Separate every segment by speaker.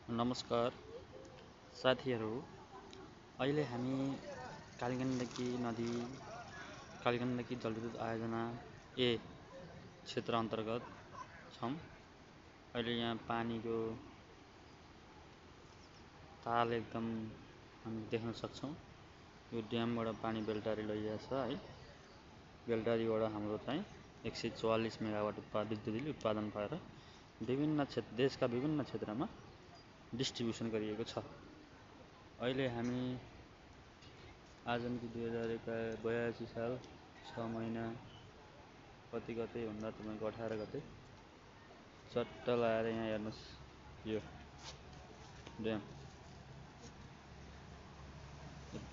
Speaker 1: नमस्कार साथीहरू। अहिले हामी कालीगण्डकी नदी कालीगण्डकी जलविद्युत आयोजना ए क्षेत्र अन्तर्गत छौँ। अहिले यहाँ पानीको ताल एकदम हामी देख्न सक्छौँ। यो ड्यामबाट पानी बेलटारी लैरहेछ है। बेलटारीबाट हाम्रो चाहिँ 144 मेगावाट विद्युत उत्पादन भएर देशका विभिन्न क्षेत्रमा डिस्ट्रिब्युसन गरिएको छ। अहिले हामी आजन 2082 साल 6 महिना कति गते भन्दा तपाईँको 18 गते चट्ट लगाएर यहाँ हेर्नुहोस् यो ड्याम।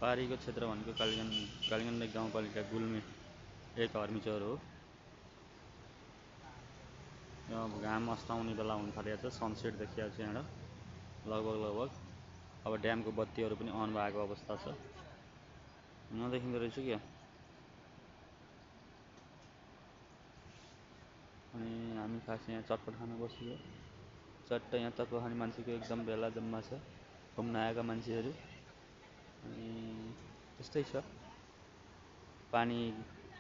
Speaker 1: पारीको क्षेत्र भनेको कालीगण्ड गाउँपालिका गुल्मी एक हर्मिचर हो। यो घाम अस्ताउने बेला हुन थालेको छ। सनसेट देखिएको छ यहाँ लगभग। अब ड्यामको बत्तीहरू पनि अन भएको अवस्था छ। नदेखिँदो रहेछ क्या। अनि हामी खास यहाँ चट्ट खान बसेको। चट्ट यहाँ तत्त्व खाने मान्छेको एकदम बेला जम्मा छ। घुम्न आएका मान्छेहरू। अनि त्यस्तै छ। पानी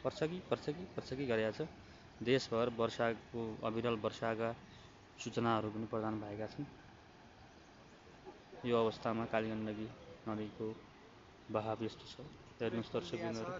Speaker 1: पर्छ कि गरेको छ। देशभर वर्षाको अविरल वर्षाका सूचनाहरू पनि प्रदान भएका छन्। यो अवस्थामा कालीगण्डकी नदीको बहाव यस्तो छ। हेर्नुहोस् दर्शकबिन्दुहरू।